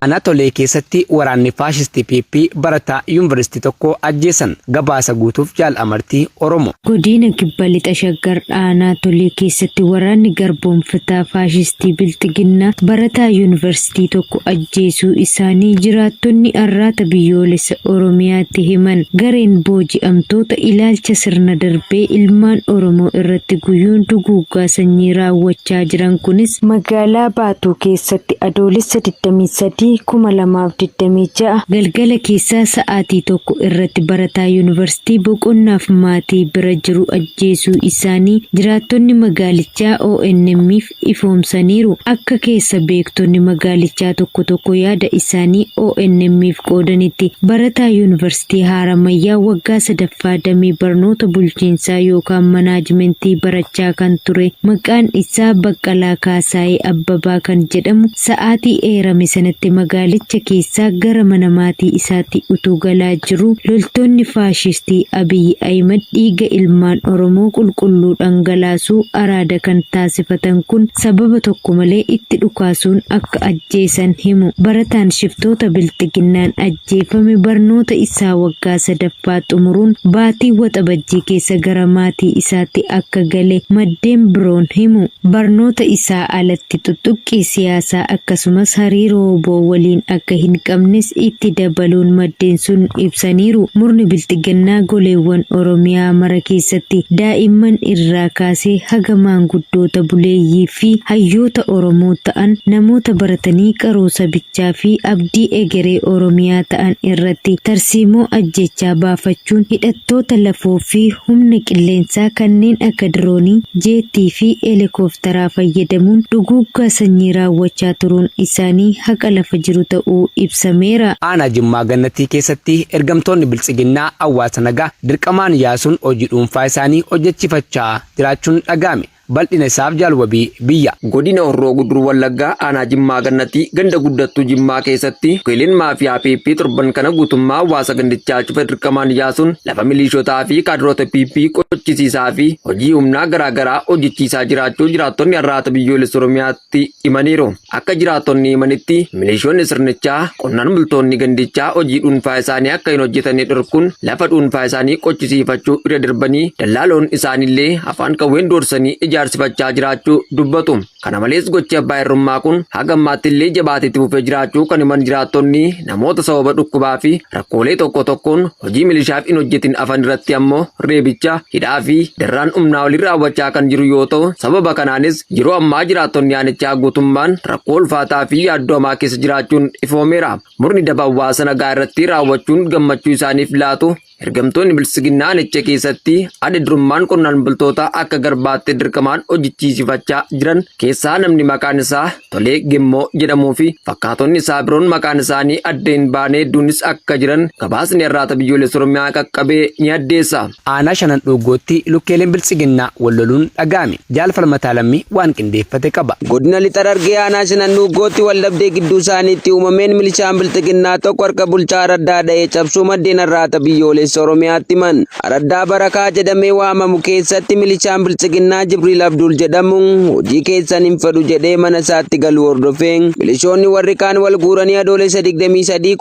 Aanaa Tolee keessatti waraanni faashistii PP barataa yuunivarsiitii tokko ajjeesan. Gabaasa guutuuf Jaal Amartii Oromo. Godina Kibba Lixa Shaggar Aanaa Tolee keessatti waraanni garboomfataa faashistii Bilxiginnaa barataa yuunivarsiitii tokko ajjeesuu isaanii jiraattonni Arraata Biyyoolessa Oromiyaatti himan. Gareen booji'amtoota ilaalcha sirna darbee ilmaan Oromoo irratti guyyuun duguuggaa sanyii raawwachaa jiran kunis, magaalaa Baatuu keessatti Adoolessa 23, 2026 galgala keessaa sa'aatii 1:00 irratti barataa yuunivarsiitii boqonnaaf maatii bira jiru ajjeesuu isaanii jiraattonni magaalichaa ONM'f ifoomsaniiru. Akka keessa beektonni magaalichaa tokko tokko yaada isaanii ONM'f qoodanitti, barataa Yuunivarsiitii Haaramayyaa waggaa 3ffaa damee barnoota bulchiinsaa yookaan manaajimentii barachaa kan ture maqaan isaa Baqqalaa Kaasaayee Abbabaa kan jedhamu sa'aatii eerame sanatti magaalicha keessaa gara mana maatii isaatti utuu galaa jiruu loltoonni faashistii Abiy Ahimad dhiiga ilmaan Oromoo qulqulluu dhangalaasuu araada kan taasifatan kun sababa tokko malee itti dhukaasuun akka ajjeesan himu. Barataan shiftoota Bilxiginnaan ajjeefame barnoota isaa waggaa 3ffaa xumuruun baatii Waxabajjii keessa gara maatii isaatti akka gale maddeen biroon himu. Barnoota isaa alatti tuttuqqii siyaasaa akkasumas hariiroo wbo waliin akka hin qabnes itti dabaluun maddeen sun ibsaniiru. Murni Bilxiginnaa goleewwan Oromiyaa mara keessatti daa'imman irraa kaasee haga maanguddoota buleeyyii fi hayyoota Oromoo ta'an namoota baratanii qaroo sabichaa fi abdii egeree Oromiyaa ta'an irratti tarsiimoo ajjeechaa baafachuun hidhattoota lafoo fi humna qilleensaa kanneen akka diroonii, jeettii fi heelikooftaraa fayyadamuun duguuggaa sanyii raawwachaa turuun isaanii haqa lafa jiru ta'uu ibsameera. Aanaa Jimmaa Gannatii keessatti ergamtoonni Biltsiginnaa hawaasa nagaa dirqamaan yaasuun hojii dhuunfaa isaanii hojjechifachaa jiraachuun dhaga'ame. Baldhina isaaf Jaal Wabii Biyya. Godina Horroo Guduruu Wallaggaa aanaa Jimmaa Gannatii ganda Guddattuu Jimmaa keessatti lukkeeleen maafiyaa PP torban kana guutummaa hawaasa gandichaa cufa dirqamaan yaasuun lafa miliishotaa fi kaadiroota PP qochisiisaa fi hojii humnaa garaa garaa hojjechiisaa jiraachuu jiraattonni Arraata Biyyoolessa Oromiyaatti himaniiru. Akka jiraattonni himanitti milishoonni sirnichaa qonnaan bultoonni gandichaa hojii dhuunfaa isaanii akka hin hojjetanne dhorkuun lafa dhuunfaa isaanii qochisiifachuu irra darbanii dallaa loon isaaniillee afaan qawween doorsanii ijaarsifachaa jiraachuu dubbatu. Kana malees gochi abbaa irrummaa kun haga ammaatti illee jabaatee itti fufee jiraachuu kan himan jiraattonni namoota sababa dhukkubaa fi rakkoolee tokko tokkoon hojii milishaaf hin hojjetin hafan irratti ammoo reebicha, hidhaa fi darraan humnaa olii raawwachaa kan jiru yoo ta'u sababa kanaanis yeroo ammaa jiraattonni aanichaa guutummaan rakkoo ulfaataa fi yaaddoo hamaa keessa jiraachuun ifoomeera. Murni daba hawaasa nagaa irratti raawwachuun gammachuu isaaniif laatu ergamtoonni biltsiginnaa aanicha keessatti adda durummaan qonnaan bultoota akka garbaatti dirqamaan hojjechiisifachaa jiran keessaa namni maqaan isaa Tolee Gemmoo jedhamuu fi fakkaatonni isaa biroon maqaan isaanii adda hin baane hedduunis akka jiran gabaasni Arraata Biyyoolessa Oromiyaa qaqqabe ni addeessa. Aanaa Shanan Dhuuggootti lukkeeleen Biltsiginnaa wal loluun dhaga'ame. Jaal Falmataa Lammii waan qindeeffate qaba. Godina Lixa Harargee Aanaa Shanan Dhuuggootti waldhabdee gidduu isaaniitti uumameen milishaan Bilxiginnaa tokko harka bulchaa araddaa dha'ee cabsuu maddeen Arraata Biyyoolessa Oromiyaatti himan. Araddaa Barakaa jedhamee waamamu keessatti milishaan Bilxiginnaa Jibriil Abdul jedhamu hojii keessan hin fedhu jedhee mana isaatti galuu hordofee milishoonni warri kaan wal guuranii Adoolessa 23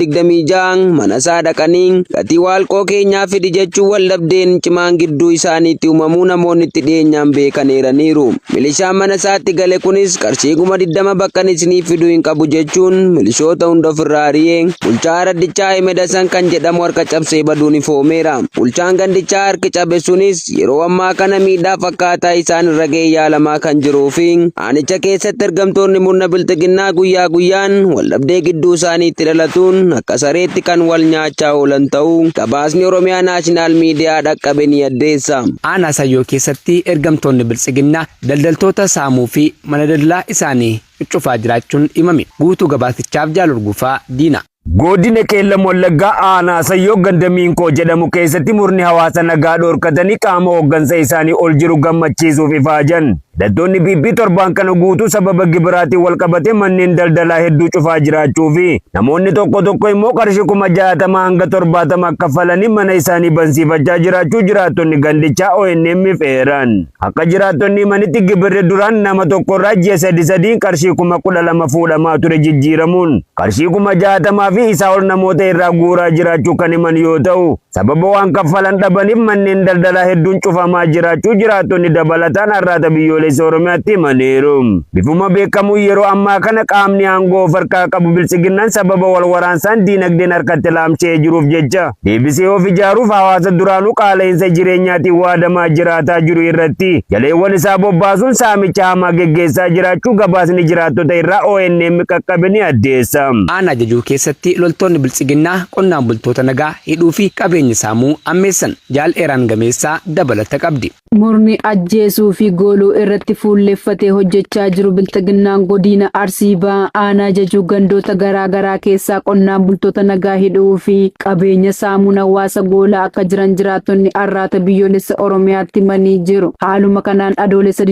2026 mana isaa dhaqanii gatii waalqoo keenyaa fidi jechuun wal dhabdeen cimaan gidduu isaaniitti uumamuu namoonni itti dhiyeenyaan beekan eeraniiru. Milishaan mana isaatti gale kunis qarshii 20,000 bakkan isinii fiduu hin qabu jechuun milishoota hunda ofirraa ari'ee bulchaa araddichaa Ahimed Hasan kan jedhamu harka cabsee baduun ifoomeera. Bulchaan gandichaa harki cabe sunis yeroo ammaa kana miidhaa fakkaataa isaan irra ga'e yaalamaa kan jiruu fi aanicha keessatti ergamtoonni murna bilxiginnaa guyyaa guyyaan waldhabdee gidduu isaaniitti dhalatuun akka sareetti kan wal nyaachaa oolan ta'uu gabaasni Oromiyaa Naashinaal Miidiyaa dhaqqabe ni addeessa. Aanaa Sayyoo keessatti ergamtoonni Biltsiginnaa daldaltoota saamuu fi mana daldalaa isaanii cuccufaa jiraachuun himame. Guutuu gabaasichaaf Jaal Hurgufaa Diinaa. Godina Qeellam Wallaggaa aanaa Sayyoo ganda Miinkoo jedhamu keessatti murni hawaasa nagaa dhorkatanii qaama hooggansa isaanii ol jiru gammachiisuuf ifaajan. Hidhattoonni PP torbaan kana guutuu sababa gibiraatiin wal qabatee manneen daldalaa hedduu cufaa jiraachuu fi namoonni tokko tokko immoo qarshii 60,000 hanga 70 kaffalanii mana isaanii bansiifachaa jiraachuu jiraattonni gandichaa ONM'f eeran. Akka jiraattonni himanitti gibirri duraan nama tokkorraa ji'a sadi sadiin qarshii 12,000 fuudhamaa ture jijjiiramuun qarshii 60,000 fi isaa ol namoota irraa guuraa jiraachuu kan himan yoo ta'u, sababa waan kaffalan dhabaniif manneen daldalaa hedduun cufamaa jiraachuu jiraattonni dabalataan Arraata Biyyoolessa Oromiyaatti himaniiru. Bifuma beekamuun yeroo ammaa kana qaamni aangoo of harkaa qabu Biltsiginnaan sababa wal waraansaan diinagdeen harkatti laamsha'ee jiruuf jecha deebisee of ijaaruuf hawaasa duraanuu qaala'insa jireenyaatiin waadamaa jiraataa jiru irratti jaleewwan isaa bobbaasuun saamicha hamaa geggeessaa jiraachuu gabaasni jiraattota irraa ONM qaqqabe ni addeessa. Aanaa Jajuu keessatti loltoonni Biltsiginnaa qonnaan bultoota nagaa hidhuu fi qabeenya saamuu ammeessan. Jaal Eeraan Gameessaa dabalata qabdi. Murni ajjeesuu fi gooluu irratti fuulleffatee hojjechaa jiru Bilxiginnaan godina Arsii Bahaa aanaa Jajuu gandoota garaa garaa keessaa qonnaan bultoota nagaa hidhuu fi qabeenya saamuun hawaasa goolaa akka jiran jiraattonni Arraata Biyyoolessa Oromiyaatti himanii jiru. Haaluma kanaan Adoolessa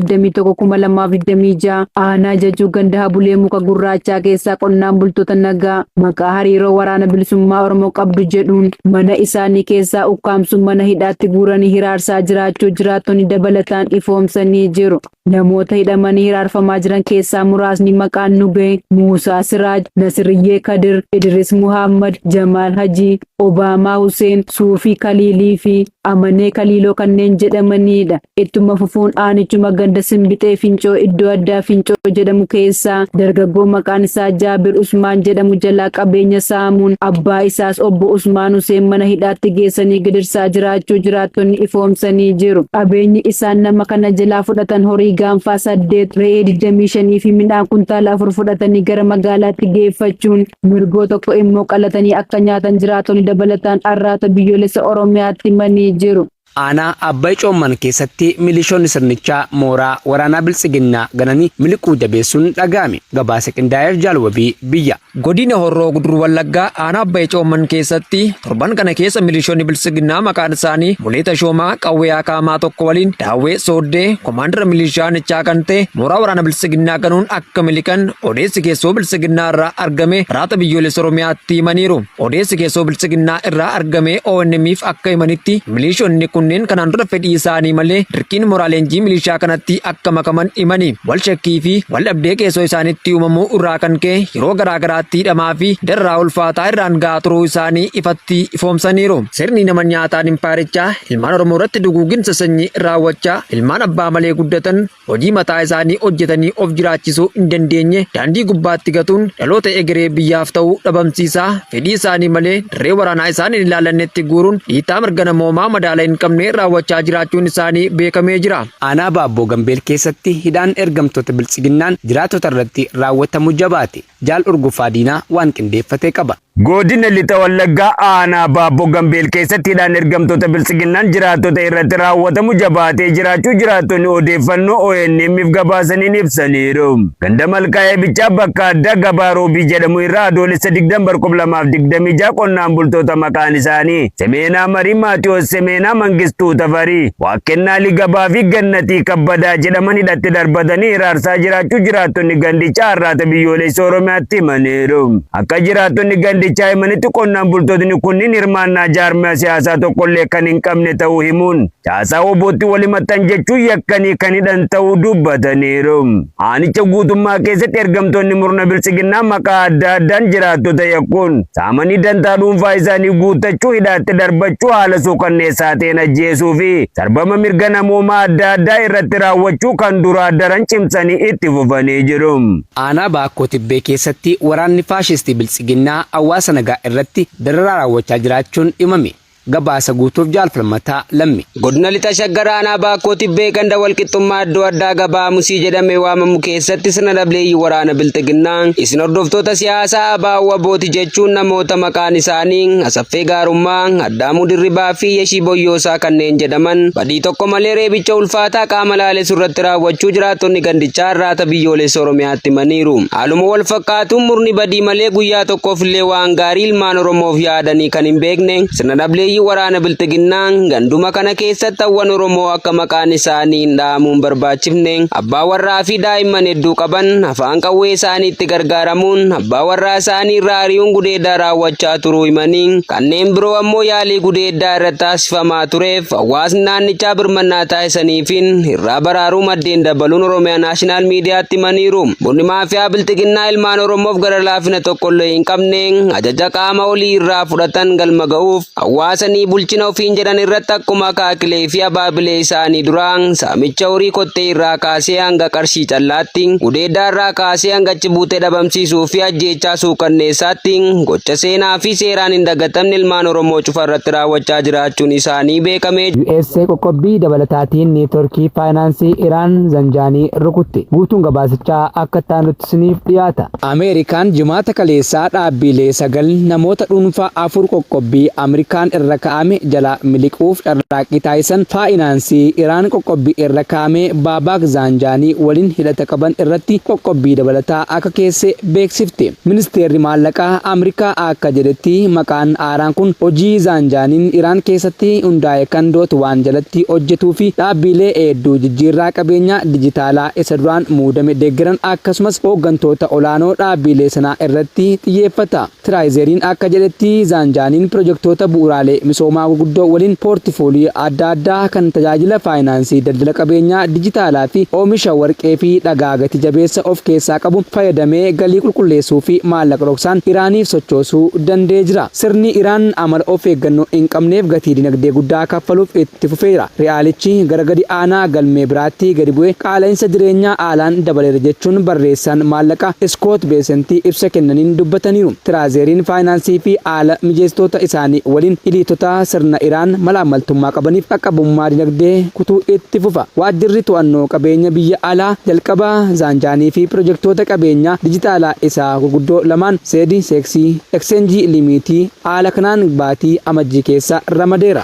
21,2026 aanaa Jajuu ganda Habulee Muka Gurraachaa keessaa qonnaan bultoota nagaa maqaa hariiroo waraana bilisummaa Oromoo qabdu jedhuun mana isaanii keessaa ukkaamsuun mana hidhaatti guuranii hiraarsaa jiraachuu jiraattonni dabalataan ifoomsanii jiru. Namoota hidhamanii hiraarfamaa jiran keessaa muraasni maqaan nu gahe Muusaa Siraaj, Nasiriyyee Kadir, Idris Muhammad, Jamaal Hajii, Obaamaa Huseen, Suufii Kaliilii fi Amanee Kaliiloo kanneen jedhamanidha. Ittuma fufuun aanichuma ganda Simbixee Fincoo iddoo addaa Fincoo jedhamu keessaa dargaggoo maqaan isaa Jaabir Usmaan jedhamu jalaa qabeenya saamuun abbaa isaas obbo Usmaan Huseen mana hidhaatti geessanii gidirsaa jiraachuu jiraattonni ifoomsanii jiru. Qabeenyi isaan nama kana jalaa fudhatan horii gaanfaa 8, re'ee 25 fi midhaan kuntaala 4 fudhatanii gara magaalaatti geeffachuun mirgoo tokko immoo qalatanii akka nyaatan jiraattonni dabalataan Arraata Biyyoolessa Oromiyaatti himanii jiru. Aanaa Abbay Coomman keessatti milishoonni sirnichaa mooraa waraanaa Biltsiginnaa gananii miliquu jabeessuun dhaga'ame. Gabaasa qindaa'eef Jaal Wabii Biyya. Godina Horroo Guduruu Wallaggaa aanaa Abbay Coomman keessatti torban kana keessa milishoonni Biltsiginnaa maqaan isaanii Mulee Tashoomaa Qawwee Akaamaa tokko waliin Daawwee Sooddee komaandara milishaa aanichaa kan ta'e mooraa waraana Biltsiginnaa ganuun akka miliqan odeessi keessoo Biltsiginnaa irraa argame Arraata Biyyoolessa Oromiyaatti himaniiru. Odeessi keessoo Biltsiginnaa irraa argame ONM'f akka himanitti milishoonni kunneen kanaan dura fedhii isaanii malee dirqiin mooraa leenjii milishaa kanatti akka makaman himani. Wal shakkii fi wal dhabdee keessoo isaanitti uumamuu irraa kan ka'e yeroo garaa garaatti hidhamaa fi dararaa ulfaataa irraan ga'aa turuu isaanii ifatti ifoomsaniiru. Sirni nama nyaataan impaayerichaa ilmaan Oromoo irratti duguuginsa sanyii raawwachaa ilmaan abbaa malee guddatan hojii mataa isaanii hojjetanii of jiraachisuu hin dandeenye daandii gubbaatti gatuun dhaloota egeree biyyaaf ta'uu dhabamsiisaa fedhii isaanii malee dirree waraanaa isaan hin ilaallannetti guuruun dhiittaa mirga namoomaa madaala hin qabne raawwachaa jiraachuun isaanii beekamee jira. Aanaa Baabboo Gambeel keessatti hidhaan ergamtoota Biltsiginnaan jiraattota irratti raawwatamu jabaate. Jaal Urgufaa Diinaa waan qindeeffate qaba. Godina Lixa Wallaggaa aanaa Baabboo Gambeel keessatti hidhaan ergamtoota Biltsiginnaan jiraattota irratti raawwatamu jabaatee jiraachuu jiraattonni odeeffannoo ONM'f gabaasaniin ibsaniiru. Ganda Malkaa Eebichaa bakka addaa Gabaa Roobii jedhamu irraa Adoolessa 20 bar 2026 qonnaan bultoota maqaan isaanii Semeenaa Marii, Maatiyoos Semeenaa, Mangistuu Tafarii, Waaqkennaa Ligabaa fi Gannatii Kabbadaa jedhaman hidhatti darbatanii hiraarsaa jiraachuu jiraattonni gandichaa Arraata Biyyoolessa Oromiyaatti himaniiru. Akka jiraattonni gandichaa himanitti qonnaan bultootni kunniin hirmaannaa jaarmiyaa siyaasaa tokkollee kan hin qabne ta'uu himuun caasaa WBOtti wal himattan jechuun yakkanii kan hidhan ta'uu dubbataniiru. Aanicha guutummaa keessatti ergamtoonni murna Biltsiginnaa maqaa adda addaan jiraattota yakkuun saamanii dantaa dhuunfaa isaanii guuttachuu, hidhaatti darbachuu, haala suukanneessaa ta'een ajjeesuu fi sarbama mirga namoomaa adda addaa irratti raawwachuu kan duraa daran cimsanii itti fufanii jiru. Aanaa Baakkoo Tibbee keessatti waraanni faashistii Biltsiginnaa hawaasa nagaa irratti dararaa raawwachaa jiraachuun himame. Gabaasa guutuuf Jaal Falmataa Lammi. Godina Lixa Shaggar Aanaa Baakkoo Tibbee ganda walqixxummaa iddoo addaa gabaa Musii jedhamee waamamu keessatti sirna dhableeyyii waraana Bilxiginnaa isin hordoftoota siyaasaa ABO WBOti jechuun namoota maqaan isaanii Asaffee Gaarummaa, Addaamuu Dirribaa fi Yeshii Boyyoosaa kanneen jedhaman badii tokko malee reebicha ulfaataa qaama laalessu irratti raawwachuu jiraattonni gandichaa Arraata Biyyoolessa Oromiyaatti himaniiru. Haaluma wal fakkaatuun murni badii malee guyyaa tokkoof illee waan gaarii ilmaan Oromoof yaadanii kan hin beekne sirna dhableeyyii waraana Bilxiginnaa ganduma kana keessatti hawwan Oromoo akka maqaan isaanii hin dhahamuun barbaachifne abbaa warraa fi daa'imman hedduu qaban afaan qawwee isaaniitti gargaaramuun abbaa warraa isaanii irraa ari'uun gudeeddaa raawwachaa turuu himanii kanneen biroo ammoo yaalii gudeeddaa irratti taasifamaa tureef hawaasni naannichaa birmannaa taasisaniifiin irraa baraaruu maddeen dabaluun Oromiyaa Naashinaal Miidiyaatti himaniiru. Murni maafiyaa Bilxiginnaa ilmaan Oromoof gara laafina tokkollee hin qabne ajaja qaama olii irraa fudhatan galma ga'uuf hawaasa ni bulchina ofiin jedhan irratti akkuma akaakilee fi abaabilee isaanii duraa saamicha horii kottee irraa kaasee hanga qarshii callaatti, gudeeddaa irraa kaasee hanga achi buutee dhabamsiisuu fi ajjeechaa suukanneessaatti gocha seenaa fi seeraan hin dagatamne ilmaan Oromoo cufa irratti raawwachaa jiraachuun isaanii beekamee US qoqqobbii dabalataatiin neetworkii faayinaansii Iraan Zanjaanii rukutte. Guutuun gabaasichaa akka itti aanutti isiniif dhiyaata. Ameerikaan Jimaata kaleessaa dhaabbiilee 9 namoota dhuunfaa 4 qoqqobbii Ameerikaan irra ka'ame jalaa miliquuf carraaqqii taasisan faayinaansii Iraan qoqqobbii irra kaa'ame Baabaak Zaanjaanii waliin hidhata qaban irratti qoqqobbii dabalataa akka keesse beeksifte. Ministeerri Maallaqaa Ameerikaa akka jedhetti maqaan haaraan kun hojii Zaanjaaniin Iraan keessatti hundaa'e kan Dot One jalatti hojjetuu fi dhaabbiilee hedduu jijjiirraa qabeenyaa dijitaalaa isa duraan muudame deeggaran akkasumas hooggantoota olaanoo dhaabbiilee sanaa irratti xiyyeeffata. Tiraayizeriin akka jedhetti Zaanjaaniin pirojektoota bu'uuraalee misoomaa gurguddoo waliin poortifooliyoo adda addaa kan tajaajila faayinaansii daldala qabeenyaa dijitaalaa fi oomisha warqee fi dhagaa gati jabeessa of keessaa qabu fayyadamee galii qulqulleessuu fi maallaqa dhoksaan Iraaniif sochoosuu danda'ee jira. Sirni Iraan amala of eeggannoo hin qabneef gatii dinagdee guddaa kaffaluuf itti fufeera. Riyaalichi gara gadi aanaa galmee biraatti gadi bu'e qaala'insa jireenyaa haalaan dabaleera jechuun barreessaan maallaqaa Iskoot Beesenti ibsa kennaniin dubbataniiru. Tiraazeeriin faayinaansii fi haala mijeessitoota isaanii waliin iliitota sirna Iraan malaammaltummaa qabaniif qaqqabummaa dinagdee kutuu itti fufa. Waajjirri to'annoo qabeenya biyya alaa jalqaba Zaanjaanii fi pirojektoota qabeenyaa dijitaalaa isaa gurguddoo lamaan Seedi Seeksii Ekseenjii Limiitii haala kanaan baatii Amajjii keessa ramadeera.